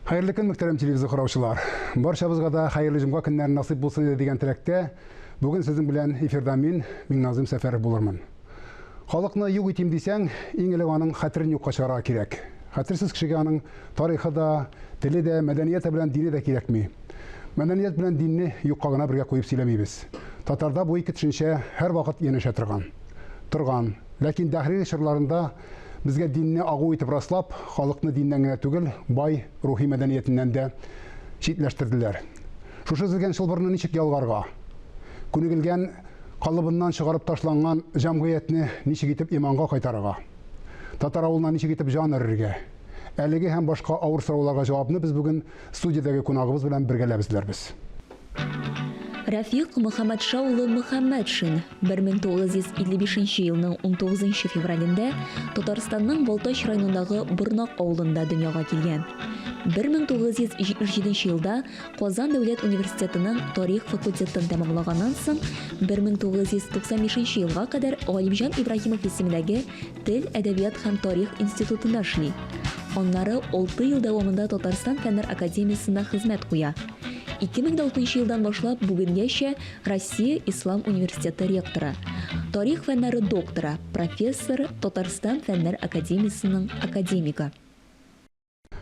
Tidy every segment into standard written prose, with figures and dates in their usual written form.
Хәерле көн, мөхтәрәм телевизор караучылар. Барчабызга да хәерле җомга көннәре насыйп булсын иде дигән теләктә, бүген сезнең белән эфирда мин, Миңназым Сәфәров булырмын. Халыкны юк итим дисәң, иң элек аның хәтерен юкка чыгарырга кирәк. Хәтерсез кешегә аның тарихы да, теле дә, мәдәнияте белән дине дә кирәкми. Мәдәният белән динне юкка гына бергә куеп сөйләмибез. Татарда бу ике төшенчә һәрвакыт янәшә торган. Торган. Ләкин дәһри чорларында безгә динне агу итеп раслап, халыкны диннән генә түгел, бай рухи мәдәниятеннән дә читләштерделәр. Шушы өзелгән чылбырны ничек ялгарга? Күнегелгән калыбыннан чыгарып ташланган җәмгыятьне ничек итеп иманга кайтарырга? Татар авылына ничек итеп җан өрергә? Әлеге һәм башка авыр сорауларга җавапны без бүген студиядәге кунагыбыз белән бергәләп эзләрбез. Рәфикъ Мөхәммәтша улы Мөхәммәтшин 1955 елның 19 февралендә Татарстанның Балтач районындагы Борнак авылында дөньяга килгән. 1977 елда Казан дәүләт университетының тарих факультетын тәмамлаганнан соң, 1995 елга кадәр Галимҗан Ибраһимов исемендәге Тел, әдәбият һәм тарих институтында эшли. Аннары алты ел дәвамында Татарстан Фәннәр академиясендә хезмәт куя. 2006 елдан башлап бүгенгәчә Россия Ислам университеты ректоры, тарих фәннәре докторы, профессор, Татарстан Фәннәр академиясенең академигы.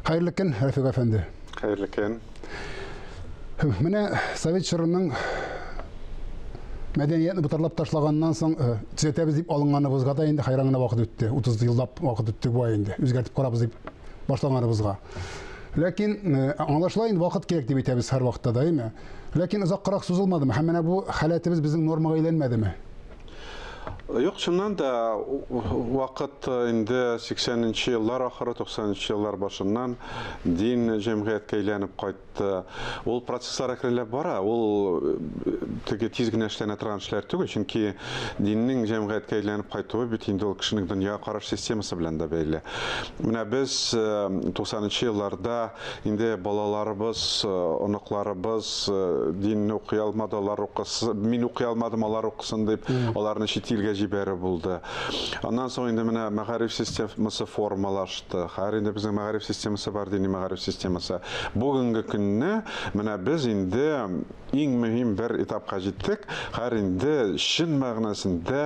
Хәерле көн, Рәфик әфәнде. Хәерле көн. Менә совет чорының мәдәниятне ботарлап ташлаганнан соң э, төзәтәбез дип алынганыбызга да инде хайран гына вакыт үтте. 30 еллап вакыт үтте бу инде. Үзгәртеп карабыз дип башлаганыбызга. Ләкин э, аңлашыла инде вакыт кирәк дип әйтәбез һәрвакытта да, әйме? Ләкин озаккарак сузылмадымы? Һәм менә бу халәтебез безнең нормага әйләнмәдеме? Юк, чыннан да вакыт инде 80 нче еллар ахыры, 90 нчы еллар башыннан дин җәмгыятькә әйләнеп кайтты. Ул процесслар әкренләп бара. Ул теге тиз генә эшләнә торган эшләр түгел, чөнки диннең җәмгыятькә әйләнеп кайтуы бит инде ул кешенең дөньяга караш системасы белән дә бәйле. Менә без 90 нчы елларда Инде балаларыбыз, оныкларыбыз динне укый алмады, алар укысын, мин укый алмадым, алар укысын дип, аларны чит илгә җибәрү булды. Аннан соң инде менә мәгариф системасы формалашты. Хәзер инде безнең мәгариф системасы бар, дини мәгариф системасы. Бүгенге көнне менә без инде Иң мөһим бер этапка җиттек. Хәер инде чын мәгънәсендә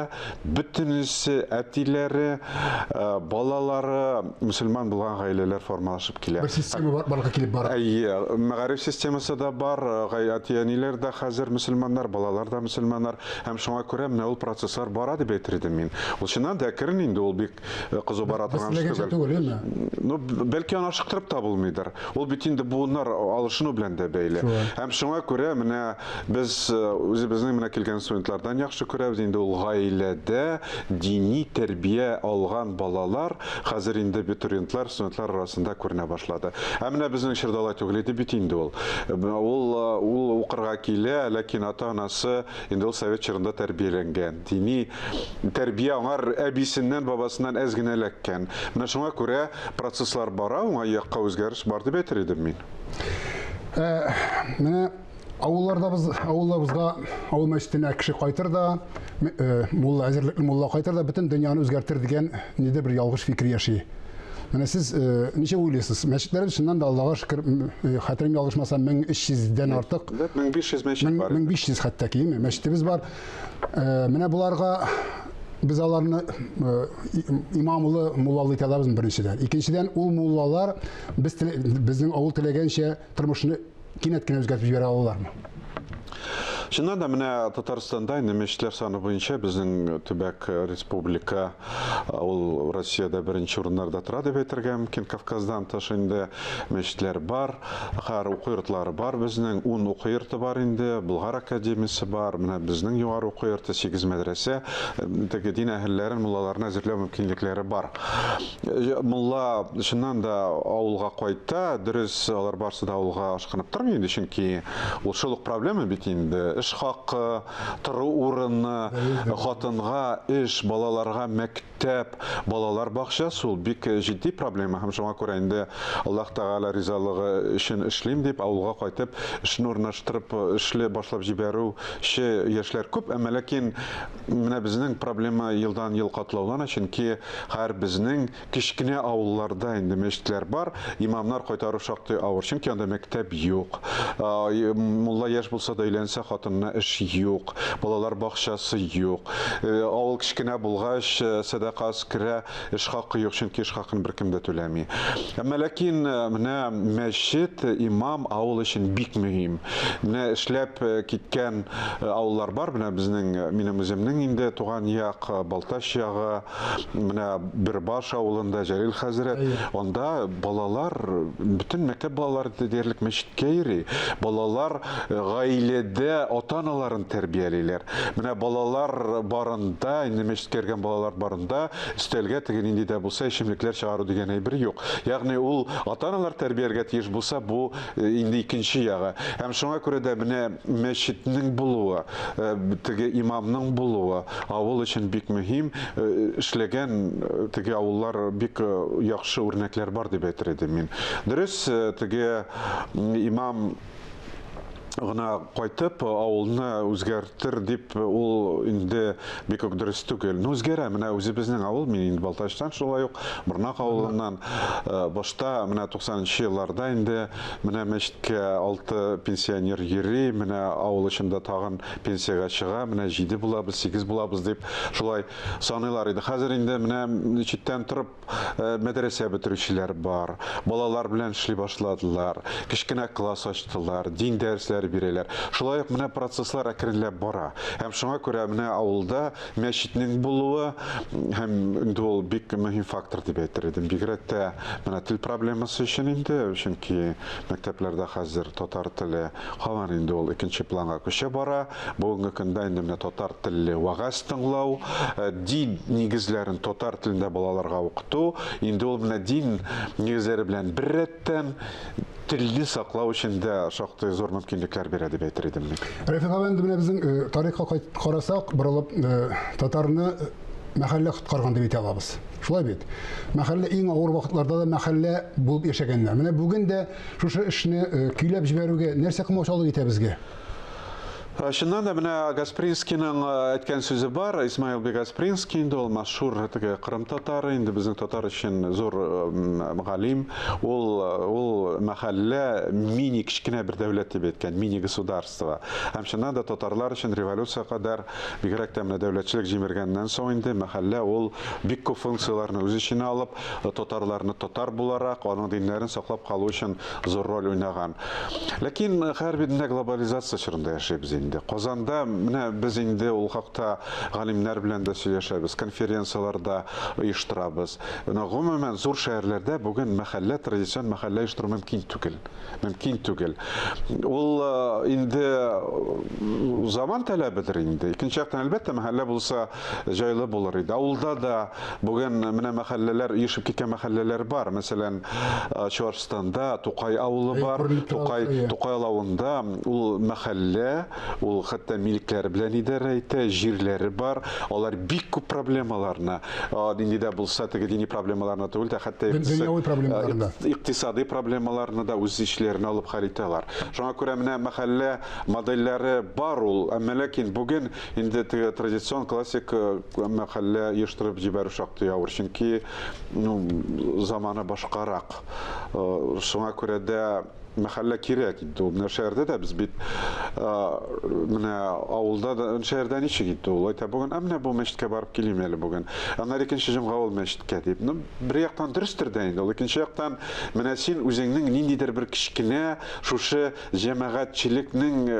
бөтенесе әтиләре, э, балалары мөселман булган гаиләләр формалашып килә. Бер система бар, барлыкка килеп бара. Әйе, мәгариф системасы да бар, әти-әниләр дә хәзер мөселманнар, балалар да мөселманнар. Һәм шуңа күрә менә ул процесслар бара дип әйтер идем мин. Ул чыннан да әкрен инде, ул бик э, кызу бара торган эш түгел. Түгел, әйме? Ну, бәлки аны ашыктырып та булмыйдыр. Ул бит инде буыннар алышыну белән дә бәйле. Һәм шуңа күрә менә без э, үзебезнең менә килгән студентлардан яхшы күрәбез, инде ул гаиләдә дини тәрбия алган балалар хәзер инде абитуриентлар, студентлар арасында күренә башлады. Ә менә безнең чорда алай түгел иде бит инде ул. Ул э, ул укырга килә, ләкин ата-анасы инде ул совет чорында тәрбияләнгән. Дини тәрбия аңар әбисеннән, бабасыннан әз генә эләккән. Менә шуңа күрә процесслар бара, уңай якка үзгәреш бар дип әйтер идем мин. Ә, менә авылларда без авылларыбызга авыл мәчетенә кеше кайтыр да, э, мулла әзерлекле мулла кайтыр да бөтен дөньяны үзгәртер дигән нидер бер ялгыш фикер яши. Менә сез э, ничек уйлыйсыз? Мәчетләребез чыннан да Аллага шөкер, э, хәтерем ялгышмаса 1300 дән артык. 1500 мәчет бар. 1500 хәтта ки, мәчетебез бар. Э, менә боларга без аларны э, имамлы муллалы итә алабыз беренчедән. Икенчедән, ул муллалар без безнең авыл теләгәнчә тормышны кинәт кенә үзгәртеп җибәрә алалармы? Чыннан да менә Татарстанда инде мәчетләр саны буенча безнең төбәк э, республика ул Россиядә беренче урыннарда тора дип әйтергә мөмкин. Кавказдан тыш инде мәчетләр бар. Хәер, уку йортлары бар безнең, ун уку йорты бар инде, Болгар академиясе бар, менә безнең югары уку йорты, сигез мәдрәсә, теге дин әһелләрен, муллаларны әзерләү мөмкинлекләре бар. Мулла чыннан да авылга кайта, дөрес, алар барысы да авылга ашкынып тормый инде, чөнки ул шул ук проблема бит инде, эш хакы, тору урыны, хатынга эш, балаларга мәктәп. мәктәп, балалар бакчасы ул бик җитди проблема һәм шуңа күрә инде Аллаһ Тәгалә ризалыгы өчен эшлим дип авылга кайтып эшне урнаштырып эшли башлап җибәрүче яшьләр күп, әмма ләкин менә безнең проблема елдан-ел катлаулана, чөнки һәр безнең кечкенә авылларда инде мәчетләр бар, имамнар кайтару шактый авыр, чөнки анда мәктәп юк. Мулла яшь булса да өйләнсә, хатынына эш юк, балалар бакчасы юк. Авыл кечкенә булгач, сәдака аз керә, эш хакы юк, чөнки эш хакын беркем дә түләми. Әмма ләкин менә мәчет, имам авыл өчен бик мөһим. Менә эшләп киткән авыллар бар, менә безнең, минем үземнең инде туган як, Балтач ягы, Менә Бөрбаш авылында Җәлил хәзрәт, анда балалар, бөтен мәктәп балалары диярлек мәчеткә йөри. Балалар гаиләдә ата-аналарын тәрбиялиләр. Менә балалар барында, инде мәчеткә йөргән балалар барында, өстәлгә теге нинди дә булса эчемлекләр чыгару дигән әйбер юк. Ягъни ул ата-аналар тәрбияләргә тиеш булса, бу инде икенче ягы. Һәм шуңа күрә дә менә мәчетнең булуы, теге имамның булуы авыл өчен бик мөһим. Эшләгән теге авыллар бик яхшы үрнәкләр бар дип әйтер идем мин. Дөрес, теге имам гына кайтып авылны үзгәртер дип ул инде бик үк дөрес түгел. Ну, үзгәрә. Менә үзебезнең авыл, мин инде Балтачтан шулай ук, Борнак авылыннан. Башта менә 90 елларда инде менә мәчеткә 6 пенсионер йөри, менә авыл эчендә тагын пенсиягә чыга, менә 7 булабыз, 8 булабыз дип шулай саныйлар иде. Хәзер инде менә читтән торып мәдрәсә бетерүчеләр бар, балалар белән эшли башладылар, кечкенә класс ачтылар, дин дәресләре бирәләр. Шулай ук менә процесслар әкренләп бара. Һәм шуңа күрә менә авылда мәчетнең булуы һәм инде ул бик мөһим фактор дип әйтер идем. Бигрәк тә менә тел проблемасы өчен инде, чөнки мәктәпләрдә хәзер татар теле һаман инде ул икенче планга күчә бара. Бүгенге көндә инде менә татар телле вәгазь тыңлау, дин нигезләрен татар телендә балаларга укыту, инде ул менә дин нигезләре белән беррәттән телне саклау өчен дә шактый зур мөмкинлекләр бирә дип әйтер идем мин. Рәфикъ абый, инде менә безнең тарихка карасак, борылып, татарны мәхәллә коткарган дип әйтә алабыз. Шулай бит? Мәхәллә иң авыр вакытларда да мәхәллә булып яшәгәннәр. Менә бүген дә шушы эшне көйләп җибәрүгә нәрсә комачаулык итә безгә? Чыннан да менә Гаспринскийның әйткән сүзе бар. Исмаил бей Гаспринский инде ул мәшһүр теге Кырым татары, инде безнең татар өчен зур галим. Ул мәхәллә мини кечкенә бер дәүләт дип әйткән, мини государство. Һәм чыннан да татарлар өчен революция кадәр, бигрәк тә менә дәүләтчелек җимергәннән соң инде мәхәллә ул бик күп функцияләрне үз эченә алып, татарларны татар буларак, аның диннәрен саклап калу өчен зур роль уйнаган. Ләкин хәзер бит менә глобализация чорында яшибез инде. Казанда менә без инде ул хакта галимнәр белән дә сөйләшәбез, конференцияләр дә оештырабыз. Менә гомумән зур шәһәрләрдә бүген мәхәллә, традицион мәхәллә оештыру мөмкин түгел. Мөмкин түгел. Ул инде заман таләбедер инде. Икенче яктан, әлбәттә, мәхәллә булса җайлы булыр иде. Авылда да бүген менә мәхәлләләр, оешып киткән мәхәлләләр бар. Мәсәлән, Чуашстанда Тукай авылы бар. Тукай, Тукай авылында ул мәхәллә, ул хәтта милекләре белән идарә итә, җирләре бар. Алар бик күп проблемаларны, нинди дә булса теге дини проблемаларны түгел дә, хәтта дөньяви проблемаларны да, икътисади проблемаларны да үз ичләренә алып хәл итә алар. Шуңа күрә менә мәхәллә модельләре бар ул, әмма ләкин бүген инде теге традицион классик мәхәллә оештырып җибәрү шактый авыр, чөнки ну, заманы башкарак. Шуңа күрә дә мәхәллә кирәк инде ул. Менә шәһәрдә дә без бит менә авылда да, шәһәрдә ничек инде ул? Әйтә бүген, ә менә бу мәчеткә барып килим әле бүген. Аннары икенче җомга ул мәчеткә дип. Ну, бер яктан дөрестер дә инде ул. Икенче яктан менә син үзеңнең ниндидер бер кечкенә шушы җәмәгатьчелекнең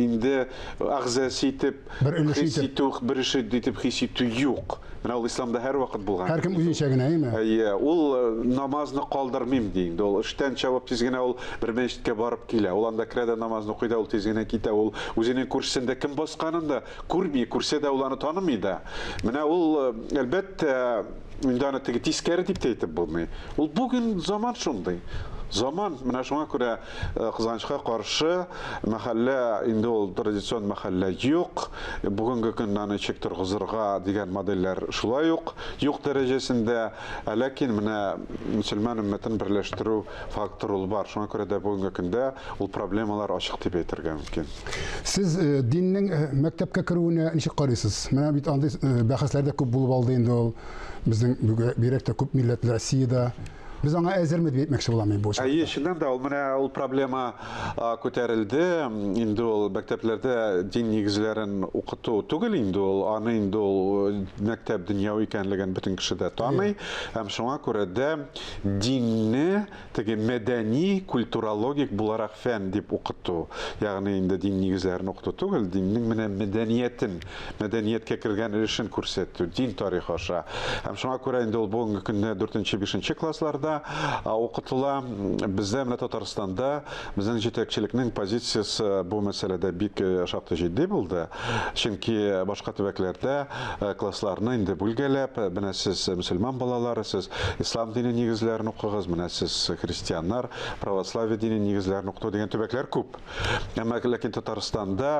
инде әгъзасы итеп бер өлеше хис итү, бер өлеше итеп хис итү юк. Менә ул исламда һәрвакыт булган. Һәркем үзенчә генә, әйеме? Әйе, ул намазны калдырмыйм ди инде. Ул эштән чабып тиз генә ул бер мәчеткә барып килә. Ул анда керә дә намазны укый да, ул тиз генә китә. Ул үзенең күршесендә кем басканын да күрми, күрсә дә ул аны танымый да. Менә ул, әлбәттә, инде аны теге тискәре дип тә әйтеп булмый. Ул бүген заман шундый. Заман, менә шуңа күрә, кызганычка каршы, мәхәллә, инде ул традицион мәхәллә юк. Бүгенге көндә аны ничек торгызырга дигән модельләр шулай ук юк дәрәҗәсендә. Ә ләкин менә мөселман өммәтен берләштерү факторы ул бар. Шуңа күрә дә бүгенге көндә ул проблемалар ачык дип әйтергә мөмкин. Сез диннең мәктәпкә керүенә ничек карыйсыз? Менә бит андый бәхәсләр дә күп булып алды инде ул. Безнең бигрәк тә күп милләтле Россиядә. Без аңа әзерме дип әйтмәкче булам мин бу очракта. Әйе, чыннан да ул менә ул проблема күтәрелде. Инде ул мәктәпләрдә дин нигезләрен укыту түгел инде ул, аны инде ул мәктәп дөньяви икәнлеген бөтен кеше дә таный. Һәм шуңа күрә дә динне теге мәдәни, культурологик буларак фән дип укыту, ягъни инде дин нигезләрен укыту түгел, диннең менә мәдәниятен мәдәнияткә кергән өлешен күрсәтү, дин тарихы аша. Һәм шуңа күрә инде ул бүгенге көндә 4-5 классларда укытыла. Бездә менә Татарстанда безнең җитәкчелекнең позициясе бу мәсьәләдә бик э, шактый җитди булды. Чөнки башка төбәкләрдә э, классларны инде бүлгәләп, э, менә сез мөселман балалары, сез ислам дине нигезләрен укыгыз, менә сез христианнар, православие дине нигезләрен укыту дигән төбәкләр күп. Әмма ләкин Татарстанда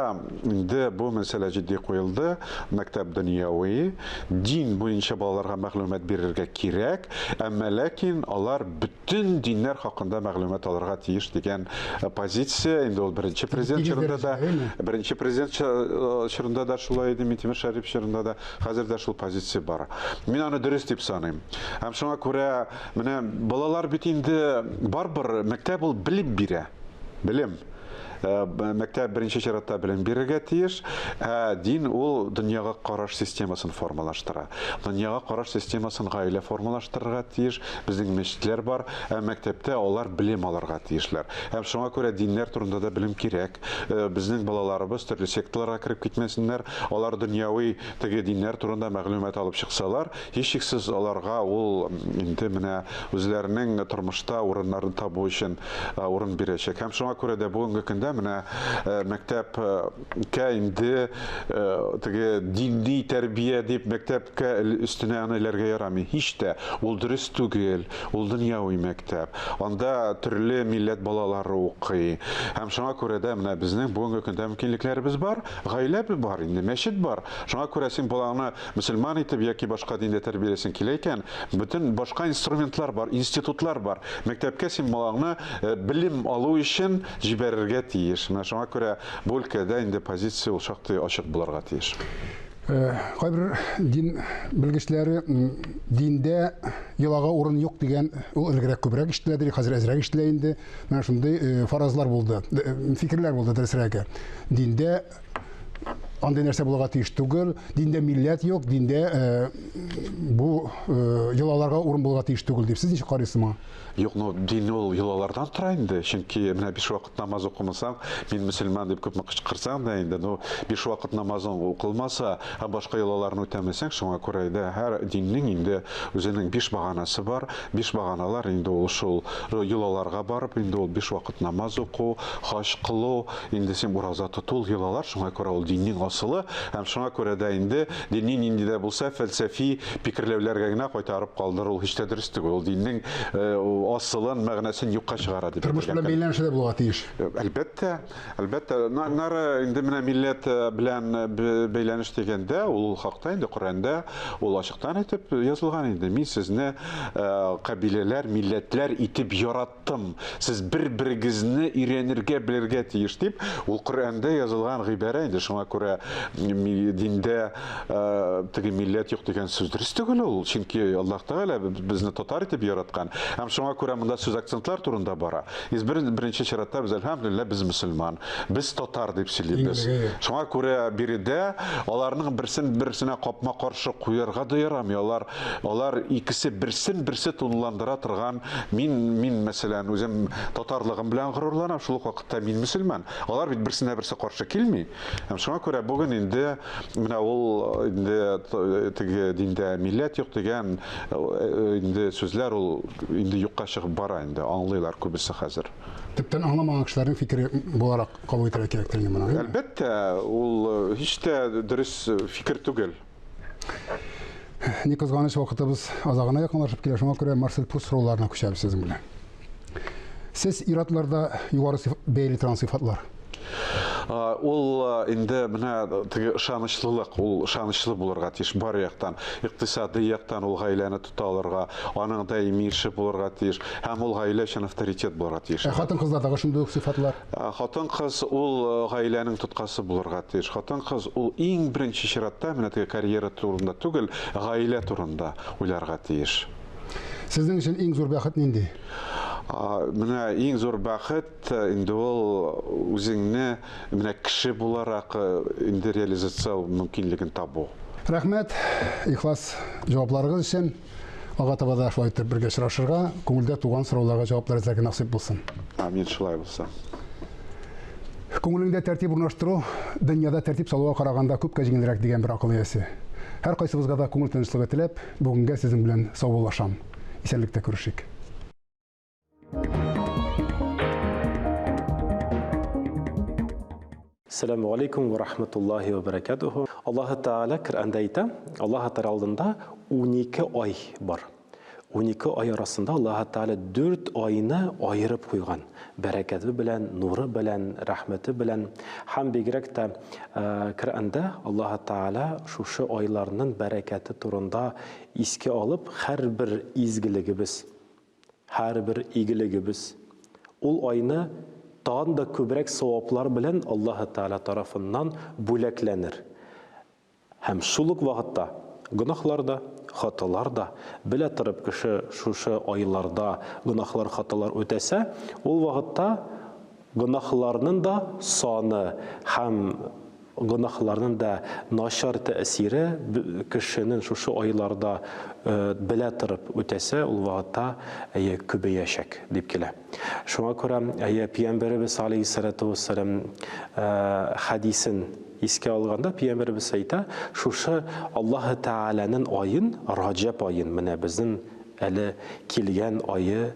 инде бу мәсьәлә җитди куелды. Мәктәп дөньяви, дин буенча балаларга мәгълүмат бирергә кирәк, әмма ләкин алар бөтен диннәр хакында мәгълүмат алырга тиеш дигән позиция инде ул беренче президент чорында да, беренче президент чорында да шулай иде, Минтимер Шәрипов чорында да, хәзер дә шул позиция бар. Мин аны дөрес дип саныйм. Һәм шуңа күрә менә балалар бит инде барыбер мәктәп ул белем бирә. Белем. Э, мәктәп беренче чиратта белем бирергә тиеш, ә дин ул дөньяга караш системасын формалаштыра. Дөньяга караш системасын гаилә формалаштырырга тиеш. Безнең мәчетләр бар, ә мәктәптә алар белем алырга тиешләр. Һәм шуңа күрә диннәр турында да белем кирәк. Э, безнең балаларыбыз төрле секталарга кереп китмәсеннәр. Алар дөньяви теге диннәр турында мәгълүмат алып чыксалар, һичшиксез аларга ул инде менә үзләренең тормышта урыннарын табу өчен урын бирәчәк. Һәм шуңа күрә дә бүгенге көндә менә мәктәпкә инде теге дини тәрбия дип мәктәпкә өстенә аны эләргә ярамый. Һич тә ул дөрес түгел. Ул дөньяви мәктәп. Анда төрле милләт балалары укый. Һәм шуңа күрә дә менә безнең бүгенге көндә мөмкинлекләребез бар, гаилә бар инде, мәчет бар. Шуңа күрә син балаңны мөселман итеп яки башка диндә тәрбиялисең килә икән, бөтен башка инструментлар бар, институтлар бар. Мәктәпкә син балаңны э, белем алу өчен җибәрергә тиеш. Менә шуңа күрә бу өлкәдә инде позиция ул шактый ачык булырга тиеш. Э, кайбер дин белгечләре диндә йолага урын юк дигән, ул элегрәк күбрәк ишетелә, хәзер әзрәк ишетелә инде. Менә шундый э, фаразлар булды, фикерләр булды дөресрәге. Диндә андый нәрсә булырга тиеш түгел, диндә милләт юк, диндә э, бу э, йолаларга урын булырга тиеш түгел дип. Сез ничек карыйсыз моңа? Юк, ну дин ул йолалардан тора инде, чөнки менә биш вакыт намаз укымасаң, мин мөселман дип күпме кычкырсаң да инде, ну биш вакыт намазың укылмаса һәм башка йолаларны үтәмәсәң, шуңа күрә дә һәр диннең инде үзенең биш баганасы бар. Биш баганалар инде ул шул йолаларга барып, инде ул биш вакыт намаз уку, хаҗ кылу, Инде син ураза тоту, ул йолалар, шуңа күрә ул диннең асылы, һәм шуңа күрә дә инде динни нинди дә булса фәлсәфи пикерләүләргә генә кайтарып калдыру ул һич тә дөрес түгел. Ул диннең э, асылын, мәгънәсен юкка чыгара дип. Тормыш белән бәйләнеше дә булырга тиеш. Э, әлбәттә, әлбәттә. Нары инде менә милләт э, белән бәйләнеш дигәндә, ул хакта инде Коръәндә ул ачыктан әйтеп язылган инде. Мин сезне кабиләләр, милләтләр итеп яраттым. Тым, сез бер-берегезне өйрәнергә, белергә тиеш дип, ул Коръәндә язылган гыйбарә инде. Шуңа күрә диндә теге милләт юк дигән сүз дөрес түгел ул, чөнки Аллаһ Тәгалә безне татар итеп яраткан. Һәм шуңа күрә монда сүз акцентлар турында бара. Из бер, беренче чиратта без әлхәмдүлилләһ без мөселман, без татар дип сөйлибез. Шуңа күрә биредә аларның берсен берсенә капма-каршы куярга да ярамый. Алар Алар икесе берсен берсе тулыландыра торган. Мин, мин мәсәлән, үзем татарлыгым белән горурланам, шул ук вакытта мин мөселман. Алар бит берсенә берсе каршы килми. Һәм шуңа күрә бүген инде менә ул инде теге диндә милләт юк дигән инде сүзләр ул инде юкка чыгып бара инде, аңлыйлар күбесе хәзер. Төптән аңламаган кешеләрнең фикере буларак кабул итәргә кирәктер инде моны. Әлбәттә, ул һич тә дөрес фикер түгел. Ни кызганыч, вакытыбыз азагына якынлашып килә, шуңа күрә Марсель Пруст сорауларына күчәбез сезнең белән. Сез ир-атларда югары бәяли торган сыйфатлар? Ул инде менә теге ышанычлылык, ул ышанычлы булырга тиеш бар яктан. Икътисадый яктан ул гаиләне тота алырга, аның даими эше булырга тиеш һәм ул гаилә өчен авторитет булырга тиеш. Ә хатын-кызлардагы шундый ук сыйфатлар? Хатын-кыз ул гаиләнең тоткасы булырга тиеш. Хатын-кыз ул иң беренче чиратта менә теге карьера турында түгел, гаилә турында уйларга тиеш. Сезнең өчен иң зур бәхет нинди? Менә иң зур бәхет инде ул үзеңне менә кеше буларак инде реализацияләү мөмкинлеген табу. Рәхмәт, ихлас җавапларыгыз өчен. Алга таба да шулай итеп бергә очрашырга, күңелдә туган сорауларга җаваплар эзләргә насыйп булсын. Амин, шулай булсын. Күңелеңдә тәртип урнаштыру дөньяда тәртип салуга караганда күпкә җиңелрәк дигән бер акыл иясе. Һәркайсыбызга да күңел тынычлыгы теләп, бүгенгә сезнең белән саубуллашам. Исәнлектә күрешик. Сәламү алейкум ва рахматуллахи ва баракатуху. Аллаһы Тәгалә Коръәндә әйтә, Аллаһы Тәгалә алдында 12 ай бар. 12 ай арасында Аллаһы Тәгалә 4 айны аерып куйган. Бәрәкәте белән, нуры белән, рәхмәте белән. Һәм бигрәк тә э, Коръәндә Аллаһы Тәгалә шушы айларның бәрәкәте турында искә алып, һәрбер изгелегебез, һәрбер игелегебез ул айны тагын да күбрәк саваплар белән Аллаһы Тәгалә тарафыннан бүләкләнер. Һәм шул ук вакытта гөнаһлар да, хаталар да, белә торып кеше шушы айларда гөнаһлар, хаталар үтәсә, ул вакытта гөнаһларның да саны һәм гөнаһларның да начар тәэсире кешенең шушы айларда белә торып үтәсә, ул вакытта, әйе, күбәячәк, дип килә. Шуңа күрә, әйе, пәйгамбәребез алейһиссалату вассалам хәдисен искә алганда, пәйгамбәребез әйтә, шушы Аллаһы Тәгаләнең аен, Раҗәб аен, менә безнең әле килгән ае,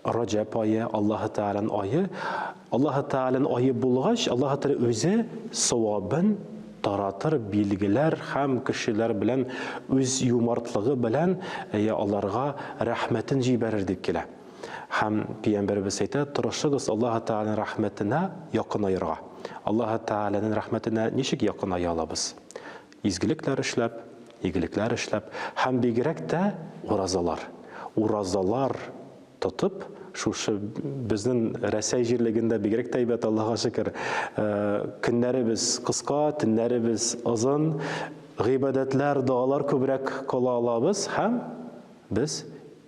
Раҗәб ае, Аллаһы Тәгаләнең ае. Аллаһы Тәгаләнең ае булгач, Аллаһы Тәгалә үзе савабын таратыр, билгеләр һәм кешеләр белән үз юмартлыгы белән әйе, аларга рәхмәтен җибәрер дип килә. Һәм пәйгамбәребез әйтә, тырышыгыз Аллаһы Тәгаләнең рәхмәтенә якынаерга. Аллаһы Тәгаләнең рәхмәтенә ничек якыная алабыз? Изгелекләр эшләп, игелекләр эшләп һәм бигрәк тә уразалар. Уразалар тотып, шушы безнең Рәсәй җирлегендә бигрәк тә әйбәт, Аллаһка шөкер, көннәребез кыска, төннәребез озын, гыйбадәтләр, догалар күбрәк кыла алабыз һәм без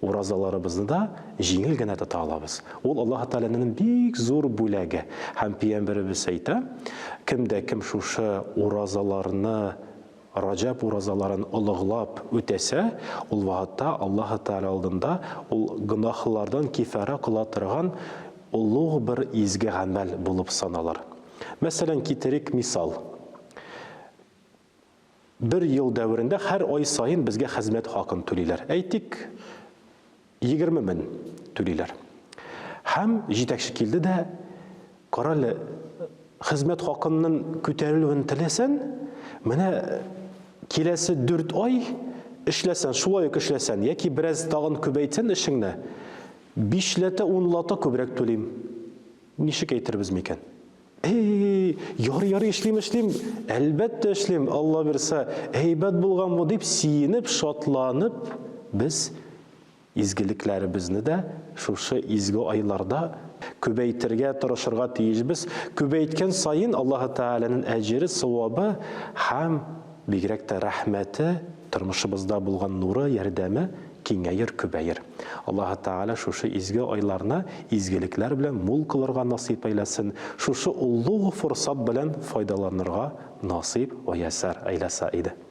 уразаларыбызны да җиңел генә тота алабыз. Ул Аллаһ Тәгаләнең бик зур бүләге. Һәм пәйгамбәребез әйтә, кем дә кем шушы уразаларны, Раҗәб уразаларын олыглап үтәсә, ул вакытта Аллаһ Тәгалә алдында ул гөнаһлардан кифара кыла торган олуг бер изге гамәл булып саналыр. Мәсәлән, китерик мисал. Бер ел дәверендә һәр ай саен безгә хезмәт хакын түлиләр. Әйтик, 20 мен түлиләр. Һәм җитәкче килде дә, карале, хезмәт хакынның күтәрелүен теләсән, менә киләсе 4 ай эшләсән, шулай ук эшләсән, яки бераз тагын күбәйтсән эшеңне, бишләтә, унлата күбрәк түлим. Ничек әйтербез микән? Эй, ярый, ярый, эшлим, эшлим. Әлбәттә эшлим, Алла бирсә, әйбәт булган бу дип сөенеп, шатланып, без изгелекләребезне дә шушы изге айларда күбәйтергә тырышырга тиешбез. Күбәйткән саен Аллаһы Тәгаләнең әҗере, савабы һәм бигрәк тә рәхмәте, тормышыбызда булган нуры, ярдәме киңәер, күбәер. Аллаһы Тәгалә шушы изге айларны изгелекләр белән мул кылырга насыйп әйләсен, шушы олуг форсат белән файдаланырга насыйп вә ясәр әйләсә иде.